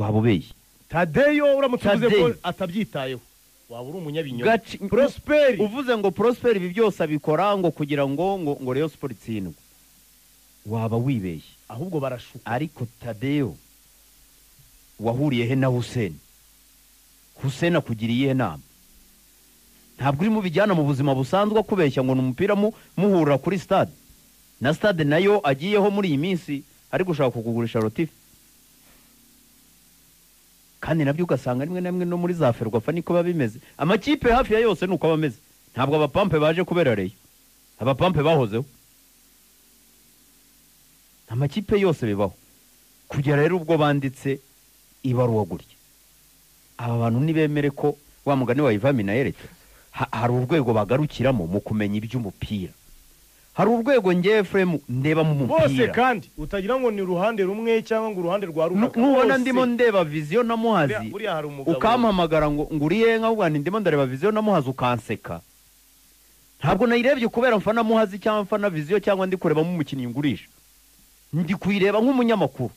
Waba ubeshye. Tadeyo uramutse uvuze ko Tadeyo. atabyitayeho, waba uri umunyabinyoma. Prosperi. Uvuze ngo Prosper ibi byose abikora ngo kugira ngo Rayon Sport itsindwe, waba wibeshye. Ahubwo barashuka. Ariko Tadeyo wahuriye he na Hussein? Hussein akugiriye iyihe nama? Ntabwo urimo ubijyana mu buzima busanzwe akubeshya ngo ni umupira muhurira kuri stade, na stade nayo agiyeho muri iyi minsi ari gushaka kukugurisha rotife, kandi nabyo ugasanga rimwe na rimwe no muri za Ferwafa niko biba bimeze. Amakipe hafi ya yose nuko aba ameze. Ntabwo abapampe baje kubera Rayon, abapampe bahozeho, amakipe yose bibaho. Kugera rero ubwo banditse ibaruwa gutya, aba bantu ntibemere ko wa mugani wa Ivan Minnaert, hari urwego bagarukiramo mu kumenya iby'umupira, hari urwego ngewe Frame ndeba mu Bose mupira. Kandi utagira ngo ni uruhande rumwe cyangwa ngo uruhande rwa runaka. Nubona Bose. ndimo ndeba Vision na Muhazi, Buriya hari umugabo ukampamagara ngo nguriye nkavuga nti ndimo ndareba Vision na Muhazi, ukanseka, ntabwo nayirebye kubera mfana Muhazi cyangwa mfana Vision cyangwa ndi kurebamo umukinnyi ngurisha. Ndi kuyireba nk'umunyamakuru.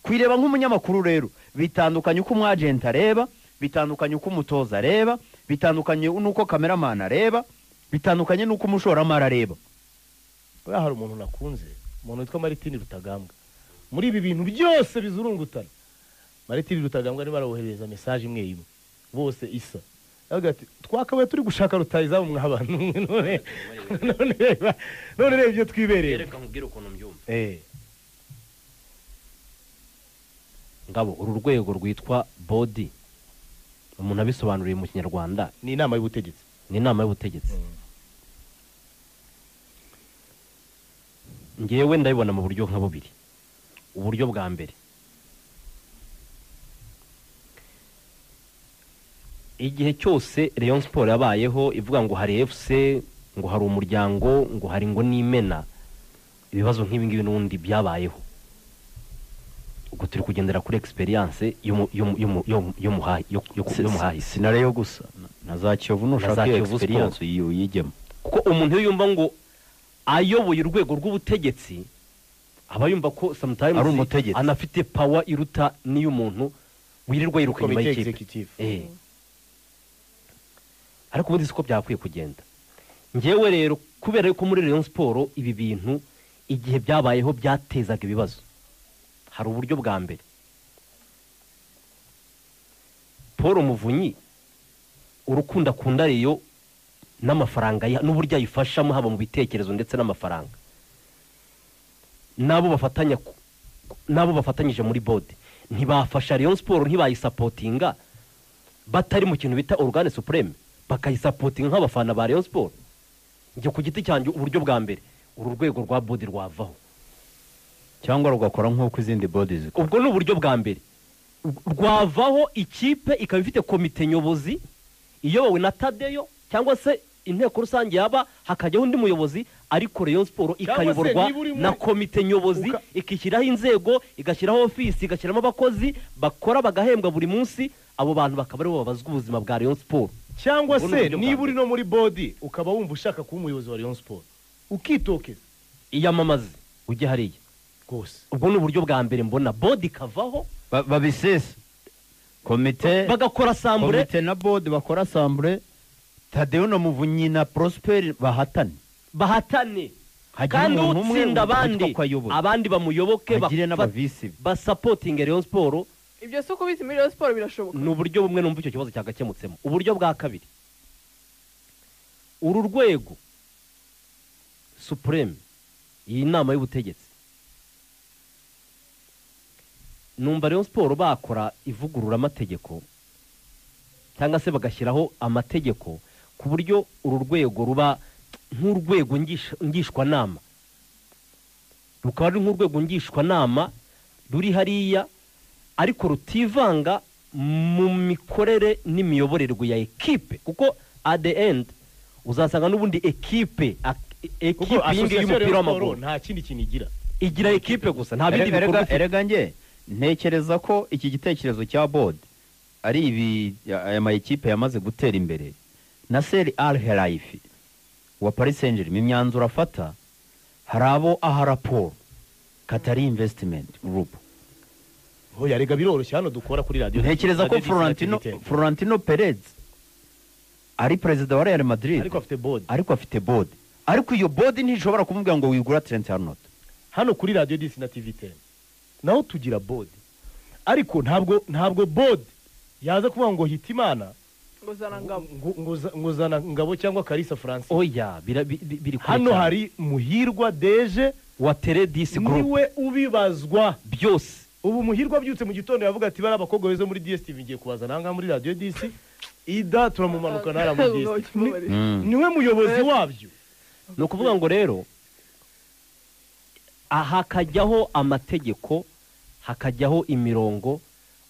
Kuyireba nk'umunyamakuru rero bitandukanye uko umwagenti areba, bitandukanye uko umutoza areba, bitandukanye n'uko cameraman areba, bitandukanye n'uko umushoramari areba. Buriya hari umuntu nakunze, umuntu witwa Maritini Rutagambwa. Muri ibi bintu byose bizurungutana, Maritini Rutagambwa niba araboherereza message imwe imwe bose isa, avuga ati twakabaye turi gushaka rutayizamu mw'abantu, none reba ibyo twibereye. Reka nkubwire ukuntu mbyumva. Ngabo, uru rwego rwitwa board, umuntu abisobanuriye mu Kinyarwanda, Ni inama y'ubutegetsi. Ni inama y'ubutegetsi. Ngewe ndabibona mu buryo nka bubiri. Uburyo bwa mbere, igihe cyose Rayon Sport yabayeho ivuga ngo hari FC, ngo hari umuryango, ngo hari ngo n'imena, ibibazo nk'ibi ngibi n'ubundi byabayeho. Ubwo turi kugendera kuri experience yo muhahise. Sinareyo gusa, na za Kiyovu Na za nushaka iyo Kiyovu Sport. experience uyigemo. Kuko umuntu iyo yumva ngo ayoboye urwego rw'ubutegetsi, aba yumva ko sometimes Ari umutegetsi. anafite power iruta n'iy'umuntu wirirwa yiruka inyuma Komite y'ikipe. executive. Ariko ubundi siko byakwiye kugenda. Ngewe rero, kubera yuko muri Rayon Sport ibi bintu igihe byabayeho byatezaga ibibazo, hari uburyo bwa mbere. Paul Muvunyi, urukundo akunda Rayon n'amafaranga n'uburyo ayifashamo, haba mu bitekerezo ndetse n'amafaranga, n'abo bafatanyije muri board, ntibafasha Rayon Sport, ntibayisapotinga batari mu kintu bita organe suprême, bakayisapotinga nk'abafana ba Rayon Sport? Njye ku giti cyanjye, uburyo bwa mbere, uru rwego rwa board rwavaho. Cyangwa rugakora nk'uko izindi board zikora. Ubwo ni uburyo bwa mbere. Rwavaho, ikipe ikaba ifite komite nyobozi iyobowe na Tadeyo, cyangwa se inteko rusange yaba hakajyaho undi muyobozi, ariko Rayon Sport Cyangwa se ikayoborwa niba uri muri- na komite nyobozi, ikishyiraho inzego, igashyiraho ofisi, igashyiramo abakozi bakora bagahembwa buri munsi, abo bantu bakaba aribo babazwa ubuzima bwa Rayon Sport. Cyangwa Ubwo ni se uburyo bwa niba uri mbere. no muri board ukaba wumva ushaka kuba umuyobozi wa Rayon Sport, ukitokeza. Iyamamaze ujye hariya. Rwose. Ubwo ni uburyo bwa mbere mbona, board ikavaho. Babisese komite. Bagakora assemblée. Komite na board bakora assemblée, Tadeyo na Muvunyi na Prosper bahatane. Bahatane. Hagire Kandi umuntu umwe utsinda witwa abandi, ko ayoboye. abandi bamuyoboke, Agire n'abavisi be. basapotinge Rayon Sport. Ibyo si uko ubizi, muri Rayon Sport birashoboka. Ni uburyo bumwe numva icyo kibazo cyagakemutsemo. Uburyo bwa kabiri, uru rwego suprême, iyi nama y'ubutegetsi, numva Rayon Sport bakora ivugururamategeko cyangwa se bagashyiraho amategeko ku buryo uru rwego ruba nk'urwego ngishwanama, rukaba ari nk'urwego ngishwanama ruri hariya ariko rutivanga mu mikorere n'imiyoborerwe ya ekipe, kuko at the end uzasanga n'ubundi ekipe Kuko ekipe iyi ngiyi association y'umupira Rayon Sport w'amaguru nta kindi kintu igira. Igira ekipe gusa, nta bindi bikorwa ifite. Erega nge ntekereza ko iki gitekerezo cya board ari ibi aya ma ekipe yamaze gutera imbere. Nasser Al Khelaifi wa Paris Saint-Germain, imyanzuro afata hari abo aha raporo, Qatar Investment Group. Oya, rega biroroshye, hano dukora kuri radiyo. Ntekereza ko Radio Florentino DC na TV10. Florentino Perez ari perezida wa Real Madrid, ariko afite board. Ariko afite board, ariko iyo board ntishobora kumubwira ngo wigura Trent Arnold. Hano kuri radiyo disi na TV 10 naho tugira board, ariko ntabwo board yaza kuvuga ngo Hitimana ngo zana Ngabo. Ngo zana Ngabo cyangwa Karisa Francis. Oya, biri kure Hano cyane. hari Muhirwa deje wa Teledisi Group, niwe ubibazwa byose. Ubu Muhirwa abyutse mu gitondo yavuga ati: "Bari abakobwa beza muri DSTV, ngiye kubazana ahangaha muri radiyo disi." Ida turamumanuka ntara muri DSTV. Niwe muyobozi wabyo. Ni ukuvuga ngo rero hakajyaho amategeko, hakajyaho imirongo.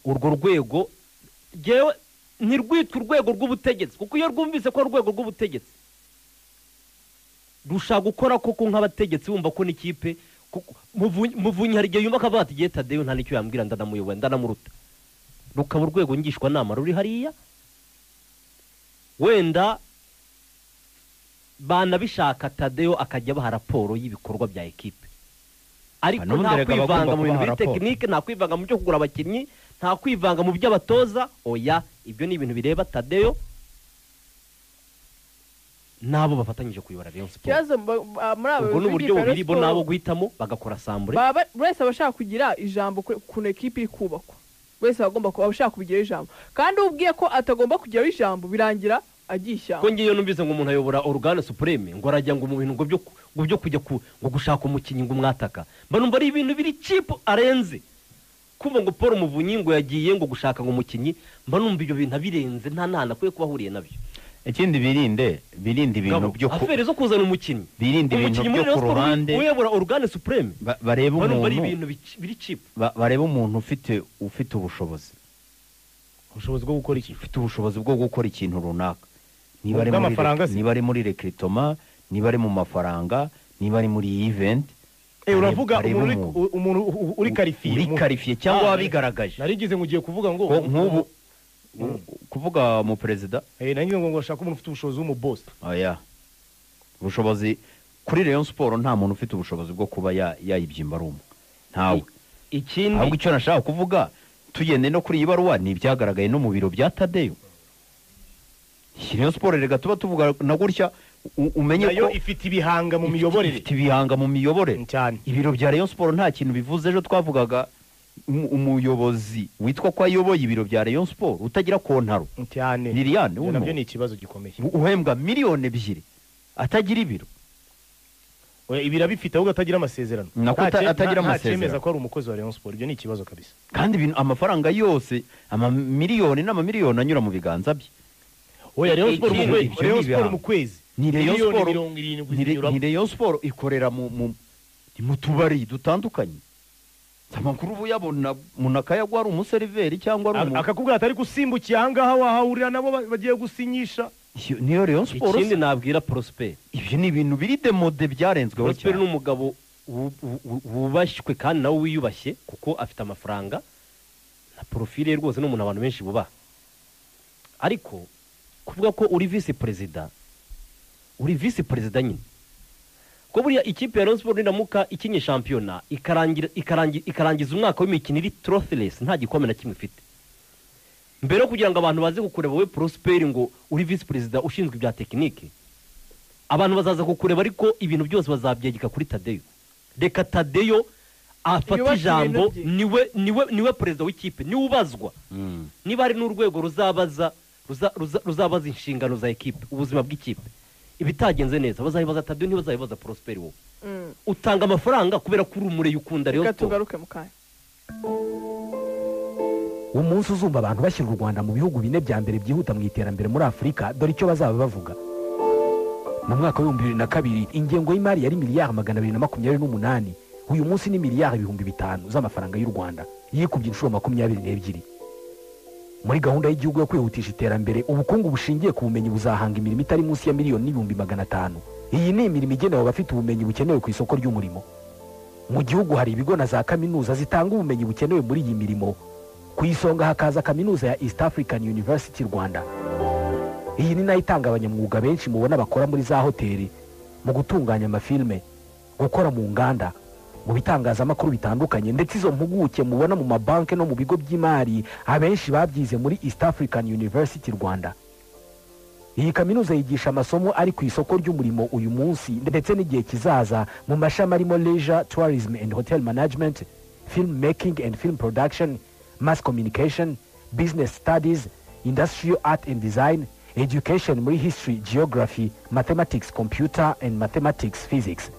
Urwo rwego ngewe ntirwitwe urwego rw'ubutegetsi, kuko iyo rwumvise ko ari urwego rw'ubutegetsi rushaka gukora koko nk'abategetsi, bumva ko n'ikipe kuko Muvunyi hari igihe yumva akavuga ati: "Igihe Tadeyo nta n'icyo yambwira, ndanamuyoboye, ndanamuruta." Rukaba urwego ngishwanama ruri hariya, wenda banabishaka Tadeyo akajya abaha raporo y'ibikorwa bya ekipe, ariko N'ubundi nta erega aba kwivanga agomba mu bintu kubaha biri raporo. tekinike, nta kwivanga mu byo kugura abakinnyi, nta kwivanga mu by'abatoza, oya. Ibyo ni ibintu bireba Tadeyo n'abo bafatanyije kuyobora Rayon Sport. Ikibazo muri aba Ubwo ni bayobozi uburyo b'ikipe ya bubiri bo Rayon nabo Sport, guhitamo bagakora assemblée. Buri wese aba ashaka kugira ijambo ku ekipe iri kubakwa. Buri wese aba agomba kuba ashaka kubigiraho ijambo, kandi ubwiye ko atagomba kugiraho ijambo, birangira agiye ishyamba. Ko ngiyo numvise ngo umuntu ayobora organe suprême, ngo arajya ngo mu bintu ngo byo kujya ngo gushaka umukinnyi, ngo umwataka, mba numva ari ibintu biri cheap arenze. Kumva ngo Paul Muvunyi ngo yagiye ngo gushaka ngo umukinnyi, mba numva ibyo bintu abirenze, nta n'ahantu akwiye kuba ahuriye nabyo. Ikindi, birinde ibintu Ngabo, byo ku affaire zo kuzana umukinnyi, birinde ibintu umukinnyi byo muri Rayon ku Sport ruhande. uyobora organe suprême, Barebe mba numva ari umuntu ibintu biri cheap. Barebe umuntu ufite ubushobozi. Ubushobozi bwo gukora iki? Ufite ubushobozi bwo gukora ikintu runaka, niba ari muri Bw'amafaranga se? Niba ari muri recrutement, niba ari mu mafaranga, niba ari muri event. Uravuga Barebe umuntu uri umuntu. Umuntu uri qualifié. Uri qualifié cyangwa Ah, wabigaragaje. Narigize ngo ugiye kuvuga ngo Ko nk'ubu kuvuga mu perezida. Narigize ngo ashaka umuntu ufite ubushobozi w'umubosi. Oya, ubushobozi kuri Rayon Sport, nta muntu ufite ubushobozi bwo kuba yayibyimba ari umwe, ntawe. Ikindi, Ahubwo icyo nashaka kuvuga, tugende no kuri iyi baruwa, ni ibyagaragaye no mu biro bya Tadeyo. Iyi Rayon Sport rega tuba tuvuga na gutya, umenye Nayo ko ifite ibihanga mu miyoborere. Ifite ibihanga mu miyoborere. Cyane. Ibiro bya Rayon Sport nta kintu bivuze. Ejo twavugaga umuyobozi witwa ko ayoboye ibiro bya Rayon Sport utagira kontaro. Cyane. Liliane Ibyo uno nabyo ni ikibazo gikomeye. Uhembwa 2 miliyoni atagira ibiro. Oya, ibi irabifite, ahubwo atagira amasezerano. Nako Nta atagira nta amasezerano. cyemeza ko ari umukozi wa Rayon Sport. Ibyo ni ikibazo kabisa. Kandi ibintu, amafaranga yose, amamiliyoni n'amamiliyoni anyura mu biganza bye. Oya, Rayon Sport mu Ikindi, kwezi, ibyo ni Rayon Sport ibihano. mu kwezi Ni Rayon miliyoni Sport 70 ni zinyuramo. Rayon Sport ikorera mu ni mu tubari dutandukanye. Amakuru uba uyabona, umuntu akayaguha, ari umuseriveri cyangwa ari umu Akakubwira ati: "Ariko usimbukiye ahangaha wahahurira nabo bagiye gusinyisha." Iyo niyo Rayon Sport. Ikindi nabwira Prosper, Ibyo ni ibintu biri démodé, byarenzweho Prosper ni cyane. umugabo wubashywe kandi nawe wiyubashye, kuko afite amafaranga na profile ye, rwose ni umuntu abantu benshi bubaha. Ariko kuvuga ko uri visi perezida, uri visi perezida nyine, ko buriya ikipe ya Rayon Sport niramuka ikinye shampiyona ikarangira, ikarangiza umwaka w'imikino iri trophyless, nta gikombe na kimwe ifite, mbere yo kugira ngo abantu baze kukureba wowe Prosper ngo uri visi perezida ushinzwe ibya tekinike, abantu bazaza kukureba, ariko ibintu byose bazabyegeka kuri Tadeyo. Reka Tadeyo afate Yubake ijambo. ibintu bye. Niwe perezida w'ikipe, niwe ubazwa. Niba hari n'urwego ruzabaza ruzabaza inshingano za ekipe, ubuzima bw'ikipe, ibitagenze neza bazabibaza Tadeyo, ntibazabibaza Prosper. Wowe utanga amafaranga kubera ko uri umureyi, ukunda Rayon Reka Sport. tugaruke mu kanya. Umunsi uzumva abantu bashyira u Rwanda mu bihugu bine bya mbere byihuta mu iterambere muri Afurika, dore icyo bazaba bavuga. Mu mwaka wa 2002 ingengo y'imari yari miliyari 228. Uyu munsi ni miliyari 5000 z'amafaranga y'u Rwanda, yikubye inshuro 22. Muri gahunda y'igihugu yo kwihutisha iterambere, ubukungu bushingiye ku bumenyi buzahanga imirimo itari munsi ya 1,500,000. Iyi ni imirimo igenewe abafite ubumenyi bukenewe ku isoko ry'umurimo. Mu gihugu hari ibigo na za kaminuza zitanga ubumenyi bukenewe muri iyi mirimo, ku isonga hakaza kaminuza ya East African University Rwanda. Iyi ni nayo itanga abanyamwuga benshi mubona bakora muri za hoteli, mu gutunganya amafilime, gukora mu nganda. Mu bitangazamakuru bitandukanye, ndetse izo mpuguke mubona mu mabanki no mu bigo by'imari, abenshi babyize muri East African University Rwanda. Iyi kaminuza yigisha amasomo ari ku isoko ry'umurimo uyu munsi ndetse n'igihe kizaza, mu mashami arimo leisure, tourism and hotel management, film making and film production, mass communication, business studies, industrial art and design, education muri history, geography, mathematics, computer and mathematics, physics.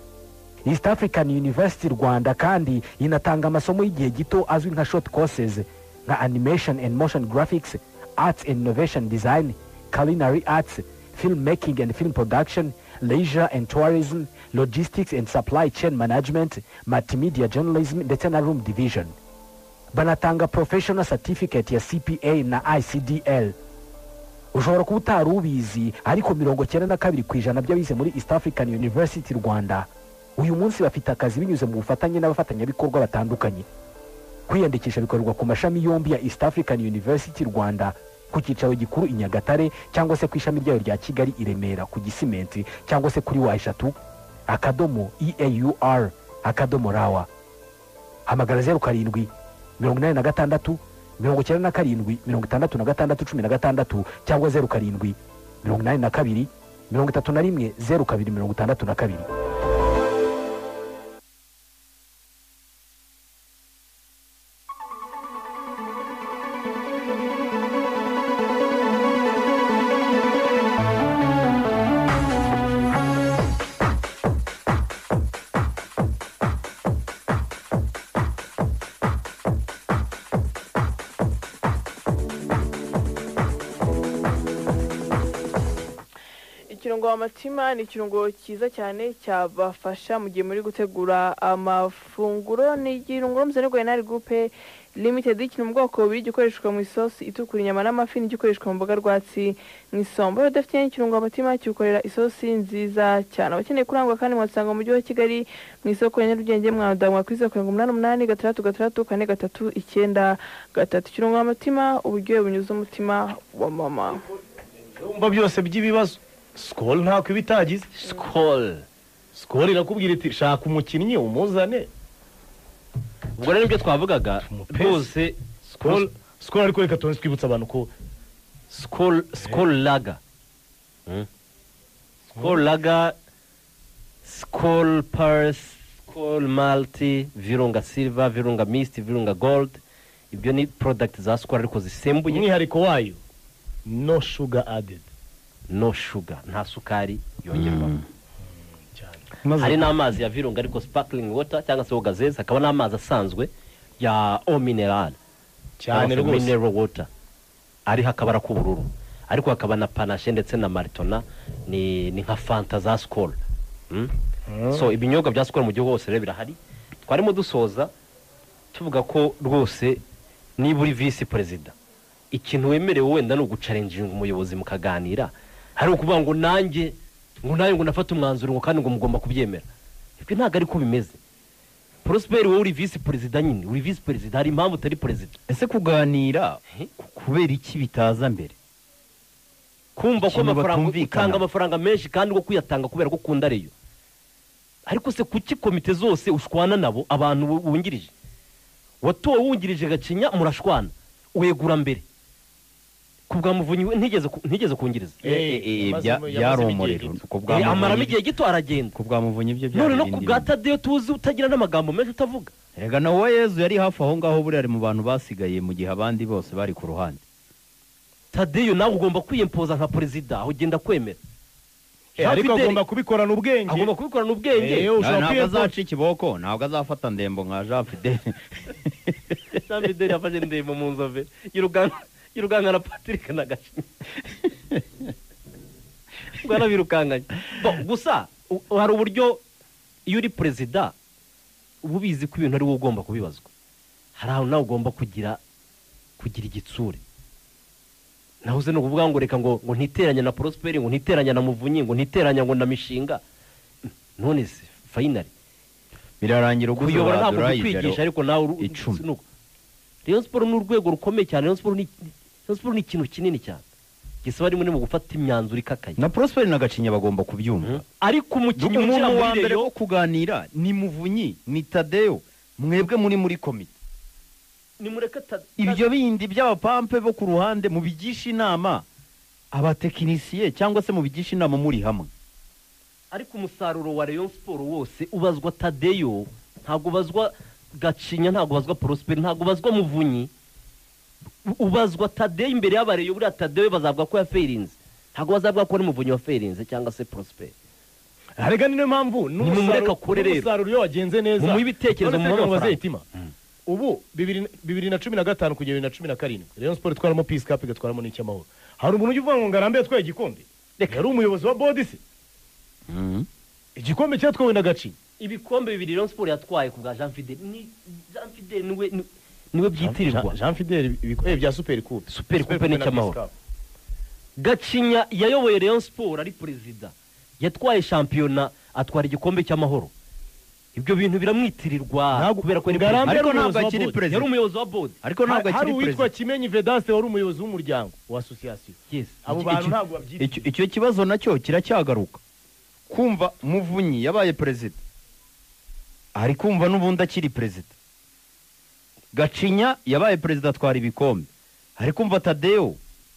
East African University Rwanda kandi inatanga amasomo y'igihe gito azwi nka short courses, nka animation and motion graphics, arts and innovation design, culinary arts, film making and film production, leisure and tourism, logistics and supply chain management, multimedia journalism ndetse na room division. Banatanga professional certificate ya CPA na ICDL. Ushobora kuba utari ubizi, ariko 92% by'abize muri East African University Rwanda uyu munsi bafite akazi binyuze mu bufatanye n'abafatanyabikorwa batandukanye. Kwiyandikisha bikorerwa ku mashami yombi ya East African University Rwanda, ku cyicaro gikuru i Nyagatare cyangwa se ku ishami ryayo rya Kigali i Remera ku Gisimenti, cyangwa se kuri w3.eaur.rw. Hamagara 07 86 97 66 16 cyangwa 07 82 31 02 62. Ikirungo Amatima ni ikirungo cyiza cyane cyabafasha mu gihe muri gutegura amafunguro. Ni ikirungo muzanirwa na Group Limited, kiri mu bwoko bubiri: gikoreshwa mu isosi itukura inyama n'amafi, n'igikoreshwa mu mboga rwatsi mu isombe. Iyo udafite ikirungo Amatima kiwukorera isosi nziza cyane. Abakeneye kurangwa kandi mwasanga mu mujyi wa Kigali mu isoko ya Nyarugenge, mwadangwa kuri 0788 6 6 4 3 9 3. Ikirungo Amatima, uburyohe bunyuze umutima wa mama. Umva byose by'ibibazo Skol ntako ibitagize. Skol irakubwira iti shaka umukinnyi umuzane. Ubwo rero nibyo twavugaga rwose. Skol ariko reka tubanze twibutsa abantu ko Skol Lager, Skol Lager, Skol Pars, Skol Malti, Virunga Silver, Virunga Mist, Virunga Gold, ibyo ni product za Skol ariko zisembuye. Umwihariko wayo no sugar added. No sugar, nta sukari yongerwamo. Hari n'amazi ya Virunga ariko sparkling water cyangwa se gazeze, hakaba n'amazi asanzwe ya eau mineral cyane rwose, mineral water ari hakabara k'ubururu, ariko hakaba na panache ndetse na Maritona, ni nka Fanta za Skol. So ibinyobwa bya Skol mu gihugu hose rero birahari. Twarimo dusoza tuvuga ko rwose niba uri vice perezida, ikintu wemerewe wenda ni ugucalenjinga umuyobozi mukaganira. Hari ukuvuga ngo nanjye ngo nayo ngo nafata umwanzuro ngo kandi ngo mugomba kubyemera. Ibyo ntabwo ariko bimeze. Prosper, wowe uri vice perezida nyine, uri vice perezida, hari impamvu utari perezida. Ese kuganira kubera iki bitaza mbere? Kumva ko amafaranga utanga amafaranga menshi kandi ngo kuyatanga kubera ko ukunda Rayon. Ariko se kuki komite zose ushwana nabo abantu wungirije? Watowe wungirije Gacinya murashwana, wegura mbere. Kubwa Muvunyi ntigeze kungiriza. Byari umuriro kubwa amaramo igihe gito aragenda. Kubwa Muvunyi ibyo byari. None no kubwa Tadeyo tuzi utagira n'amagambo menshi utavuga. Erega na we Yezu yari hafi aho ngaho, buri ari mu bantu basigaye mu gihe abandi bose bari ku ruhande. Tadeyo nawe ugomba kwiyempoza nka perezida, aho ugenda kwemera. Ariko agomba kubikorana ubwenge. Agomba kubikorana ubwenge. Ntabwo azaca ikiboko, ntabwo azafata ndembo nka Jean Fidel. Jean Fidel yafashe ndembo mu nzove yiruganga na Patrick na Gacinya. Bwana birukanganye. Gusa hari uburyo iyo uri perezida uba ubizi ko ibintu ari wowe ugomba kubibazwa. Hari aho nawe ugomba kugira igitsure. Nahoze no kuvuga ngo reka ngo ntiteranya na Prosper, ngo ntiteranya na Muvunyi, ngo ntiteranya ngo na Mishinga. None se finally birarangira kuyobora ntabwo kwigisha, ariko nawe Rayon Sport ni urwego rukomeye cyane. Rayon Sport ni ikintu kinini cyane. Gisaba rimwe mu gufata imyanzuro ikakaye. Na Prosper na Gacinya bagomba kubyumva. Ariko umukinnyi winjira umuntu wa muri mbere Rayon wo kuganira ni Muvunyi, ni Tadeo, mwebwe muri komite. Nimureke Ibyo bindi by'abapampe bo ku ruhande mubigisha inama abatekinisiye cyangwa se mubigisha inama muri hamwe. Ariko umusaruro wa Rayon Sport wose ubazwa Tadeyo, ntabwo ubazwa Gacinya, ntabwo ubazwa Prosper, ntabwo ubazwa Muvunyi, ubazwa Tadeyo imbere y'abareyo. Buriya Tadeyo bazavuga ko yafeirinze, ntabwo bazavuga ko ari Muvunyi wafeirinze cyangwa se Prosper. Harega niyo mpamvu n'umusaruro iyo wagenze neza mumuhe ibitekerezo mu mafaranga. Ubu 2015 kugera 2017 Rayon Sport itwaramo Peace Cup igatwaramo n'icyamahoro. Hari umuntu ujya uvuga ngo Ngarambe yatwaye igikombe? Yari umuyobozi wa board se? Igikombe cyatwawe na Gacinya. Ibikombe bibiri Rayon Sport yatwaye ku bwa Jean Fidel, ni Jean Fidel niwe byitirirwa. Jean Fidel ibikombe bya Super Coupe, Super Coupe n'icyamahoro. Gacinya yayoboye Rayon Sport ari perezida, yatwaye shampiyona, atwara igikombe cy'amahoro. Ibyo bintu biramwitirirwa kubera ko ariko ntabwo akiri perezida, yari umuyobozi wa board. Ariko ntabwo akiri perezida. Hari uwitwa Kimenyi Vedaste wari umuyobozi w'umuryango wa association. Yes, abo bantu ntabwo babyitirirwa. Icyo kibazo nacyo kiracyagaruka. Kumva Muvunyi yabaye perezida, ari kumva n'ubundi akiri perezida. Gacinya yabaye perezida atwara ibikombe, ari kumva Tadeo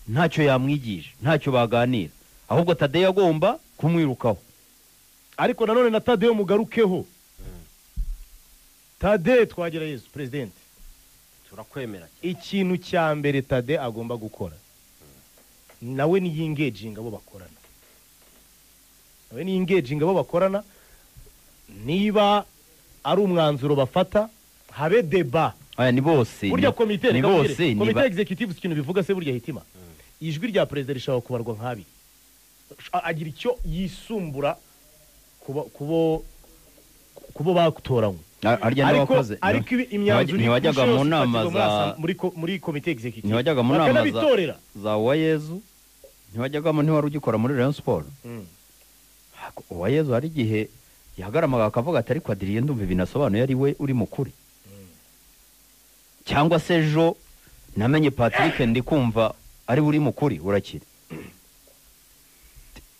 ntacyo yamwigisha, ntacyo baganira, ahubwo Tadeo agomba kumwirukaho. Ariko nanone na Tadeo mugarukeho. Tade twagera Yesu president, turakwemera. Ikintu cya mbere Tade agomba gukora nawe ni engaging abo bakorana. Nawe ni engaging abo bakorana, niba ari umwanzuro bafata habe deba. Aya ni bose. Burya komite ni bose, komite executive ikintu bivuga se burya hitima. Ijwi rya president rishobora kubarwa nkabi. Agira icyo yisumbura kubo bakutoranywe. Ariko ariko imyanzuro ntiwajyaga mu nama za muri komite executive, ntiwajyaga mu nama za Uwayezu, ntiwajyagamo, ntiwari ugikora muri Rayon Sport. Uwayezu hari igihe yahagaramaga akavuga ati ariko Adrien ndumva ibinasobanuye ari we uri mukuri, cyangwa se ejo namenye Patrick ndi kumva ari uri mukuri urakira.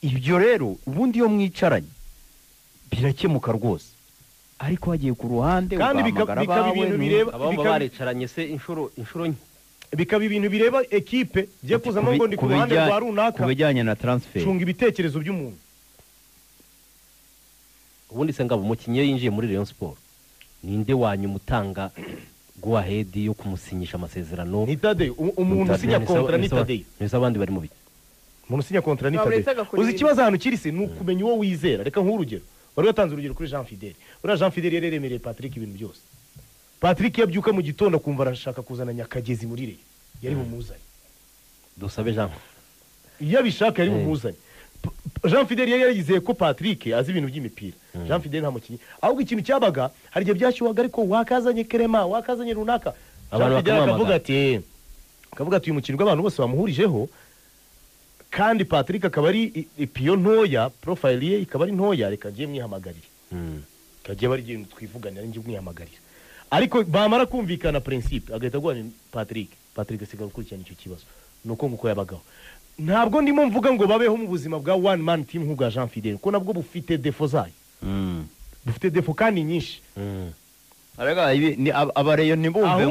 Ibyo rero ubundi iyo mwicaranye birakemuka rwose. Ariko hagiye ku ruhande kandi bikaba ibintu bireba abamba baricaranye se inshuro nke, bikaba ibintu bireba equipe giye kuzamo ngo ndi ku ruhande rwa runaka kubijyanye na transfer, cunga ibitekerezo by'umuntu. Ubundi se ngabo umukinnyi yinjiye muri Rayon Sport ninde wanyu mutanga go ahead yo kumusinyisha amasezerano? Ni Tadeo. Umuntu usinya kontra ni Tadeo, nizo abandi bari mu biki. Umuntu usinya kontra ni Tadeo. Uzi ikibazo ahantu kiri se ni ukumenya uwo wizera. Reka nk'urugero wari watanze urugero kuri Jean Fidel. Uriya Jean Fidel yari yeremereye Patrick ibintu byose. Patrick yabyuka mu gitondo akumva arashaka kuzana Nyakagezi muri Rayon, yari bumuzanye. Dusabe Jean iyo abishaka yari bumuzanye. Jean Fidel yari yizeye ko Patrick azi ibintu by'imipira. Jean Fidel nta mukinnyi, ahubwo ikintu cyabaga hari igihe byashyuhaga ariko wakazanye Kerema, wakazanye runaka, Jean Fidel akavuga ati uyu mukinnyi abantu bose bamuhurijeho, kandi Patrick akaba ari ipiyo ntoya, profile ye ikaba ari ntoya, reka ngiye mwihamagarira. Kagiye bari giye twivuganira ngiye mwihamagarira. Ariko bamara kumvikana principe agahita agwa Patrick. Patrick asigaye gukurikirana icyo kibazo. Nuko nguko yabagaho. Ntabwo ndimo mvuga ngo babeho mu buzima bwa one man team nk'ubwa Jean Fidel, ko nabwo bufite defo zayo. Bufite defo kandi nyinshi. Arega ibi ni abareyo ntibumve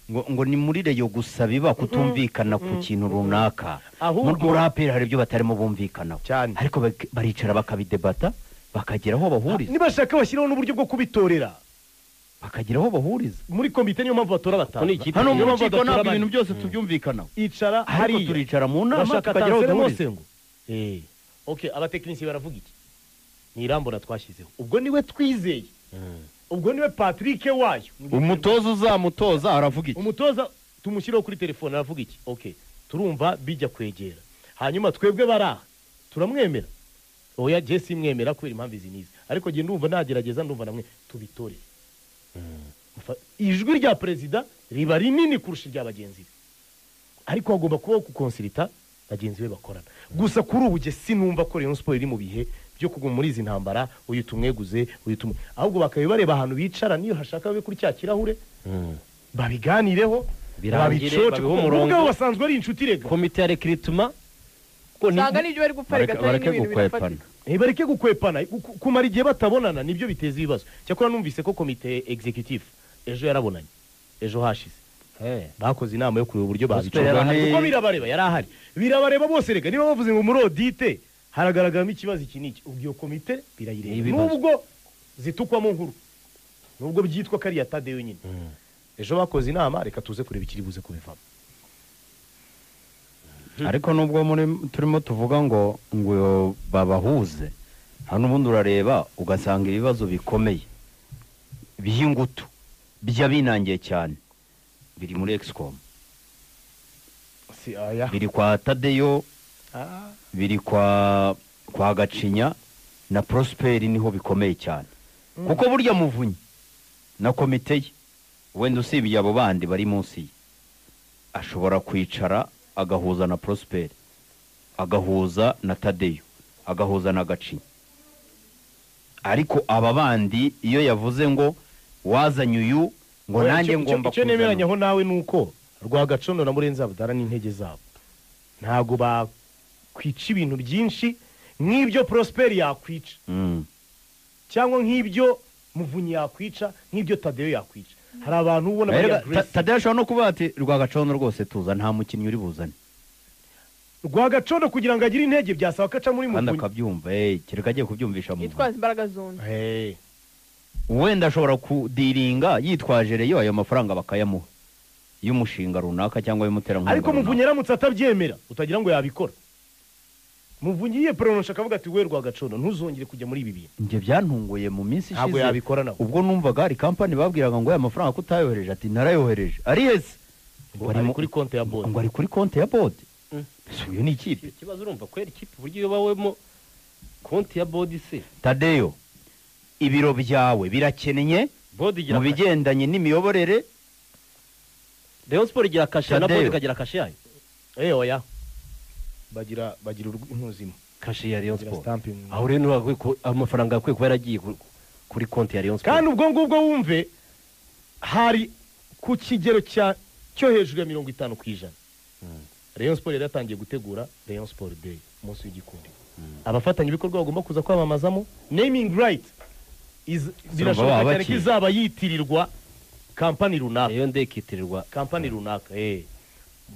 ngo ni muri Rayon gusa biba kutumvikana ku kintu runaka. Muri APR hari ibyo batarimo bumvikanaho, ariko baricara bakabidebata bakagera aho bahuriza. Nibashaka bashyiraho n'uburyo bwo kubitorera, bakagera aho bahuriza muri komite. Niyo mpamvu batora batanu hano mu rukiko, ntabwo ibintu byose tubyumvikanaho. Icara hariya turicara mu nama tukagera aho duhuriza. Okay, abatekinisiye baravuga iki? Ni Irambona twashyizeho, ubwo niwe twizeye, ubwo niwe Patrick wayo. Umutoza uzamutoza aravuga iki? Umutoza tumushyiraho kuri telefone aravuga iki? Okay, turumva bijya kwegera. Hanyuma twebwe baraha turamwemera. Oya je simwemera kubera impamvu izi nizi, ariko je ndumva nagerageza, ndumva namwe tubitore. Ijwi rya perezida riba rinini kurusha irya bagenzi be, ariko agomba kubaho kukonsilita bagenzi be bakorana. Gusa kuri ubu je sinumva ko Rayon Sport iri mu bihe byo kuguma muri izi ntambara, uyu tumweguze uyu tumwe, ahubwo bakabibareba ahantu bicara, niyo hashaka babe kuri cya kirahure babiganireho, birangire babiho umurongo. Basanzwe ari inshuti rega. Komite ya recruitment Usanga n'ibyo bari gupfa reka Bareke gukwepana. Bareke gukwepana, kumara igihe batabonana nibyo biteza ibibazo. Cyakora numvise ko komite executive ejo yarabonanye, ejo hashize bakoze inama yo kureba uburyo babicunga, kuko birabareba, yari ahari, birabareba bose. Rega niba bavuze ngo muri audite haragaragaramo ikibazo iki n'iki, ubwo iyo komite birayireba, nubwo zitukwamo nkuru, nubwo byitwa kariya Tadeyo nyine. Ejo bakoze inama, reka tuze kureba ikiri buze kubivamo. Ariko nubwo turimo tuvuga ngo babahuze, hano ubundi urareba ugasanga ibibazo bikomeye by'ingutu by'abinangiye cyane biri muri Excom, biri kwa Tadeyo, biri kwa Gacinya na Prosperi, niho bikomeye cyane. Kuko burya Muvunyi na komite ye, wenda usibye abo bandi bari munsi ye, ashobora kwicara agahuza na Prosperi, agahuza na Tadeyo, agahuza na Gacinya. Ariko aba bandi iyo yavuze ngo wazanye uyu ngo nanjye ngomba kuzana. Icyo nemeranyaho nawe nuko Rwagacondo na Murenzi Abdara n'intege zabo ntago bakwica ibintu byinshi nk'ibyo Prosperi yakwica, cyangwa nk'ibyo Muvunyi yakwica, nk'ibyo Tadeyo yakwica. Hari abantu ubona bari aggressive. Tadeyo ashobora no kuba ati Rwagacondo rwose tuza, nta mukinnyi uri buzane. Rwagacondo kugira ngo agire intege byasaba ko aca muri Muvunyi, kandi akabyumva, kereka agiye kubyumvisha Muvunyi, yitwaza imbaraga z'undi. Wenda ashobora kudiringa yitwaje reyo ayo mafaranga bakayamuha y'umushinga runaka cyangwa y'umuterankunga. Ariko Muvunyi aramutse atabyemera utagira ngo yabikora. Muvunyi yiye pronosha akavuga ati we Rwagacondo ntuzongere kujya muri ibi bintu. Njye byantunguye mu minsi ishize, ntabwo yabikora nawe. Ubwo numvaga hari kampani babwiraga ngo aya mafaranga kutayohereje, ati narayohereje, ari hese ngo ari kuri konti ya board, ngo ari kuri konti ya board. Uyu ni ikipe ikibazo, urumva kwera ikipe uburyo yobawemo konti ya board se. Tadeyo, ibiro byawe birakennye mu bigendanye n'imiyoborere. Rayon Sport igira kashe na board ikagira kashe yayo. Oya, bagira intuzimo kashe ya Rayon Sport. Aho rero amafaranga yakwiye kuba yaragiye kuri konti ya Rayon Sport. Kandi ubwo ngubwo wumve hari ku kigero cyo hejuru ya 50%. Rayon Sport yari yatangiye gutegura Rayon Sport Day, umunsi w'igikundi. Abafatanyabikorwa bagomba kuza kwamamazamo naming right birashoboka cyane ko izaba yitirirwa kampani runaka. Iyo ndekitirirwa kampani runaka.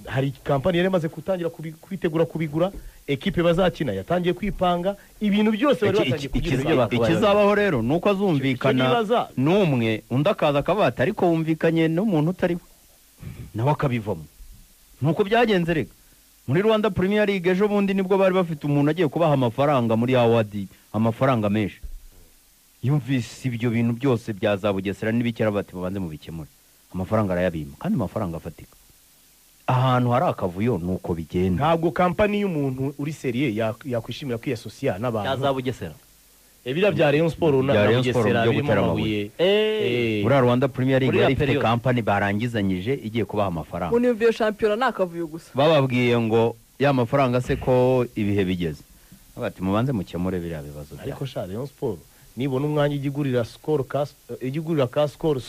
Hari kampani yari imaze gutangira kubitegura kubigura, ekipe bazakina yatangiye kwipanga, ibintu byose bari batangiye kugira. Ikizabaho rero nuko azumvikana n'umwe, undi akaza akabata, ariko wumvikanye n'umuntu utari we nawe akabivamo. Nuko byagenze rega muri Rwanda Premier League ejo bundi nibwo bari bafite umuntu agiye kubaha amafaranga muri award, amafaranga menshi. Yumvise ibyo bintu byose bya za Bugesera n'ibikera bati babanze mu bikemure, amafaranga arayabima, kandi amafaranga afatika. Ahantu hari akavuyo nuko bigenda. Ntabwo kampani y'umuntu uri seriye yakwishimira kwiyasosiya n'abantu bya za Bugesera. Ebira bya Rayon Sport na Bugesera birimo amabuye. Muri Rwanda Premier League yari ifite kampani barangizanyije igiye kubaha amafaranga. Ubu niyo shampiyona nakavuyo gusa. Bababwiye ngo ya mafaranga se ko ibihe bigeze, bati mubanze mukemure biriya bibazo. Ariko sha Rayon Sport nibona umwanya igigurira score igigurira ka score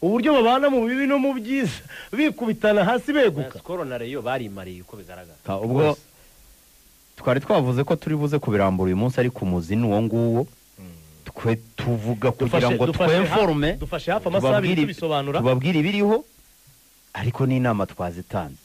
uburyo babana mu bibi no mu byiza bikubitana hasi beguka. Score na Rayon barimariye uko bigaragara. Ubwo twari twavuze ko turi buze kubirambura uyu munsi, ariko umuzi ni uwo nguwo. Twe tuvuga kugira ngo twemforme, dufashe hafi amasaha abiri tubisobanura, tubabwire ibiriho, ariko n'inama twazitanze.